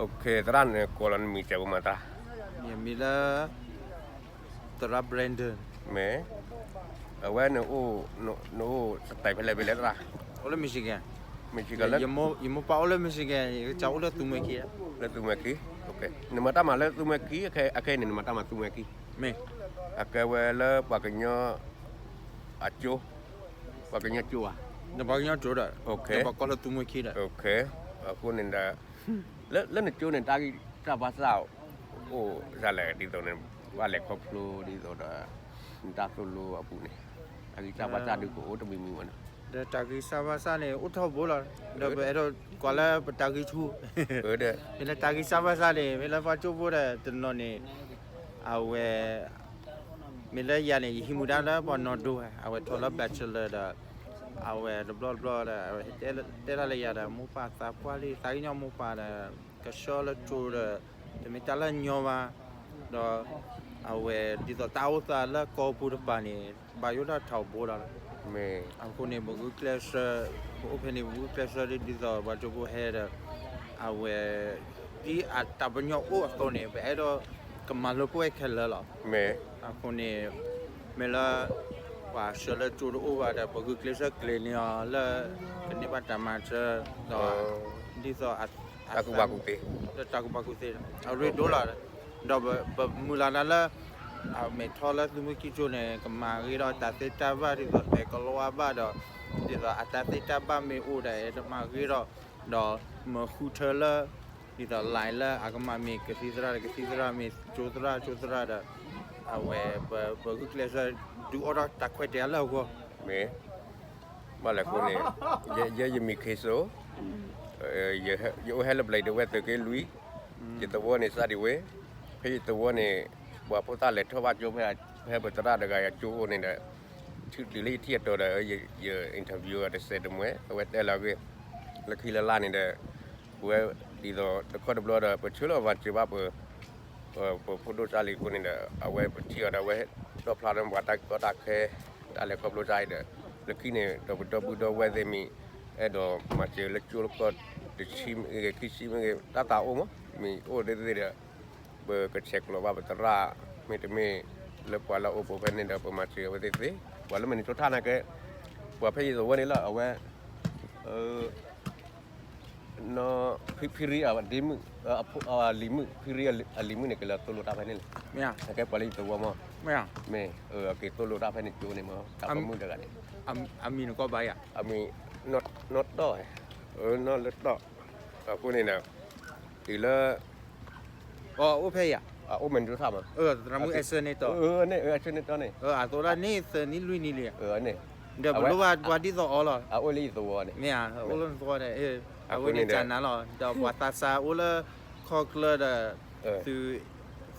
သရၣ်န့ၣ်ကိးလီၤနမံၤစဲးဖိမၤသရၣ်, ယမံၤလၢ သရၣ် Brandon, မ့ၢ်, အဝဲနအိၣ်, နအိၣ် stay ဖဲလဲၣ်ဖဲလဲၣ်သရၣ်, အိၣ်လၢ Michigan, Michigan လၢ ယမိၢ်ပၢ်အိၣ်လၢ Michigan ယကစၢ်အိၣ်လၢသူမှဲခံ, လၢသူမှဲခံ, နမၤတၢ်မၤလၢသူမှဲခံ, အခဲအံၤန့ၣ် နမၤတၢ်မၤသူမှဲခံ, မ့ၢ်, အကဲဝဲလၢပှၤကညီ အကၠိ, ပှၤကညီကၠိဧါ, ပှၤကညီကၠိဒီး, ပှၤကီၢ်လၢသူမှဲခံဒီး, အဃိန့ၣ်ဒီး, လၢနကၠိန့ၣ် တၢ်ဂံၢ်စၢ်ဘါစၢ်အိၣ်ဒ်လဲၣ်, ဒ်သိးန့ၣ်, ဘၣ်လဲၤခီဖျိဒ်သိးဒီး, နတၢ်သိၣ်လိအပူၤန့ၣ်, တၢ်ဂံၢ်စၢ်ဘါစၢ်ဒုးကအိၣ်တမံၤမံၤမးနီၤ, ဒီးတၢ်ဂံၢ်စၢ်ဘါစၢ်န့ၣ် အိၣ်ထီဘိလီၤ, ဒီးပအဲၣ်ဒိးကွၢ်လၢပတၢ်ဂံၢ်ဆူၣ်, မ့ၢ်လၢတၢ်ဂံၢ်စၢ်ဘါစၢ်န့ၣ် မ့ၢ်လၢပှၤကၠိဖိဒီးတနီၤန့ၣ်, အဝဲ မ့ၢ်လၢယၤန့ၣ် ယဟံးမူဒါလၢပှၤနီၢ်ဒိၣ်ဝဲ, အဝဲထီၣ်လၢ bachelor ဒီး, အဝဲတဘျီတဘျီဒီး အဝဲတဲတၢ်လၢယၤဒီး မိၢ်ပၢ်သးပှၢ်လံ သးကညီၤမိၢ်ပၢ်ဒီး, ကဆှၢလၢကၠိဒီး, တမ့ၢ်တၢ်လၢညီဘၣ်, ဒီး, အဝဲဒ်သိးတၢ်အိၣ်သးလၢကီၢ်ပူၤတပၤန့ၣ်, ဘၣ်ယိၣ်ဒၣ်ထီဘိဒီး, အဃိန့ၣ် ပဂုာ်ကျဲးစၢး, ပအိၣ်ဖဲန့ၣ် ပဂုာ်ကျဲးစၢးဒ်သိးပှၤကၠိဖိဟဲဒီး, အဝဲ, ဒ်အတၢ်ပညိၣ်အိၣ်အသိးန့ၣ် ပအဲၣ်ဒိးကမၤလၢပှဲၤခဲလၢာ်လီၤ. အဃိန့ၣ်, မ့ၢ်လၢ, ပှၤဆှၢလၢကၠိတအိၣ်ဘၣ်ဒီး ပဂုာ်ကျဲးစၢးကျဲၤန့ၢ်အီၤလၢ, ကန့ၢ်ဘၣ်တၢ်မၤစၢၤ, ဒီး, ဒ်သိး, တၢ်ကူၣ်ဘၣ်ကူၣ်သ့, အရ့ဒိၣ်လီၤ, ဒီးပမုၢ်လၢ်ဒၣ်လၢ, အမဲာ်ထီၣ်လၢသူမှဲခံကၠိန့ၣ် ကမၤဂ့ၤဒီးတၢ်သ့တၢ်ဘၣ်ဒ်သိး ပဲကလီဝါဘၣ်ဒီး, ဒ်သိးအတၢ်သ့တၢ်ဘၣ်မ့ၢ်အိၣ်ဒီး အဲၣ်ဒိးမၤဂ့ၤဒီး, ဒီးမၤဃုထၢလၢ, ဒ်သိး line လၢအကမၤမ့ၢ်ကသံၣ်သရၣ်ဒီးကသံၣ်သရၣ် မ့ၢ်ကၠိသရၣ်ကၠိသရၣ်ဒီး, အဝဲ, ပဂုာ်ကျဲးစၢးဒုးအိၣ်ထီၣ်တၢ်ခွဲးတၢ်ယာ်လၢအဂီၢ်, မ့ၢ်, ဘၣ်လဲၣ်အဃိန့ၣ်, ယဲယမံၤခ့စိ, ယအိၣ်ဟဲလၢပျဲၢ်တဝဲၢ်သုးက့လွံၢ်, ယသဝီန့ၣ်စးဒံးဝဲ, ဖဲယသဝီန့ၣ်, ပှၤဖိသၣ်လဲၤထီၣ်ဘၣ်ကၠိဖဲ, ဖဲပသရၣ်တဂၤအကၠိအိၣ်န့ၣ်ဒီး, တုၤလၢယထံၣ်အတီၤဒီး, ယ interview အီၤတစဲးတမှဲၤ အဝဲတဲလီၤအဂ့ၢ်, လၢခံလၢ်လၢ်န့ၣ်ဒီး, ပဝဲ, ဒ်သိးတခီတဘျီဒီး ပဆၢလီၤပှၤစၢၤဘၣ်ပ ပဖိဒိၣ်စးလံအဃိန့ၣ်ဒီး အဝဲပထံၣ်အီၤဒီးအဝဲ, ဒီဖျါဒီးပှၤတၢ်ကီတၢ်ခဲ, တၢ်လဲၤခီဖျိတၢ်အံၤဒီး, လၢခံန့ၣ် ဒီးပဒီပုၢ်ဒီဝဲၢ်သ့ၣ်မ့ၢ်, အဲၣ်ဒိးမၤစၢၤလၢကၠိလၢကီၢ်, တဆံမ့ၢ်ဂ့ၤ ခံဆံမ့ၢ်ဂ့ၤ တၢ်သးအိၣ်မး, မ့ၢ်အိၣ်သ့ၣ်သ့ၣ်ဒီး, ပကဆဲးကျိးဘၣ်ပသရၣ်, မ့တမ့ၢ်, လၢပှၤလၢအအိၣ်ဖဲန့ၣ်ဒီး ပမၤစၢၤအဝဲသ့ၣ်သ့, ပှၤလၢ Minnesota န့ၣ်ကဲ, ပှၤဖဲယသဝီန့ၣ်လီၤ အဝဲ ဖံရံအဒ့မုၣ်, အလံၤမုၣ်, ဖံရံအလံၤမုၣ်န့ၣ် ကလဲၤသိၣ်လိတၢ်ဖဲန့ၣ်လဲၣ်, ကဲပှၤလၢယသဝီမး, မ့ၢ်, က့ၤသိၣ်လိတၢ်ဖဲန့ၣ်ကၠိန့ၣ်မး တၢ်ပိာ်မုၣ်တဂၤန့ၣ်, အမံၤနကီဘၣ်ယၤ, အမံၤ, နီၢ်တီၢ်, နီၢ်လၢတီၢ်, အဃိန့ၣ်ဒီး, တုၤလၢ အိၣ်ဖဲယၤ, အိၣ် Minnesota မး, သရၣ်မုၣ်အဲၣ်ဆၢန့ၢ်တီၢ်, အဲၣ်ဆၢန့ၢ်တီၢ်န့ၣ်, အသိးဒၣ်န့ၣ်သၢနံၣ်လွံၢ်နံၣ်လံ, ဒီးပလိၣ်ဘၣ်ပှၤဒ်သိးအီၤလီၤ, အအိၣ်လၢယသဝီန့ၣ်, မ့ၢ်ဧါ, အအိၣ်လၢနသဝီန့ၣ်, အဝဲန့ၣ်ကနၤလီၤ ဒီးပှၤသးစၢ်အိၣ်လၢ, ခီၣ်ချၢဒီး, သုး,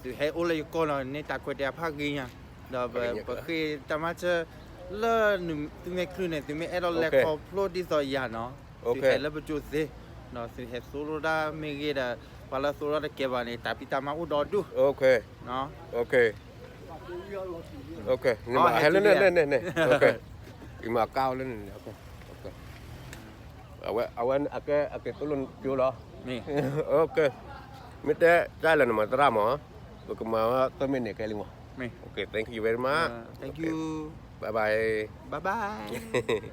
သုးဟဲအိၣ်လၢယကီၢ်လီၤ န့ၢ်တၢ်ခွဲးတၢ်ယာ်ဖးဂ့ၤညါ, ဒီးပဃ့တၢ်မၤစၢၤ, လၢ, သုမ့ၢ်ချုးန့ၣ် သုမ့ၢ်အဲၣ်ဒိးလဲၤခီဖျိဒ်သိးယၤနီၤ, သုဟဲလၢပကၠိသ့, သုဟဲသိၣ်လိတၢ်မ့ၢ်ဂ့ၤဒီး, ပှၤလၢသိၣ်လိတၢ်တကဲဘၣ်န့ၣ် တၢ်ဖံးတၢ်မၤအိၣ်ဒီးဒိၣ်, ဟဲလၢန့ၣ်, အကါလၢန့ၣ်, အဝဲအကဲအက့ၤသိၣ်လိကၠိလီၤ, မ့ၢ်တဲတၢ်လၢနမၤသရၣ်မး, ပကမၤသၢမံးနံးကဲလံမး, okay, thank you very much, bye bye, bye bye.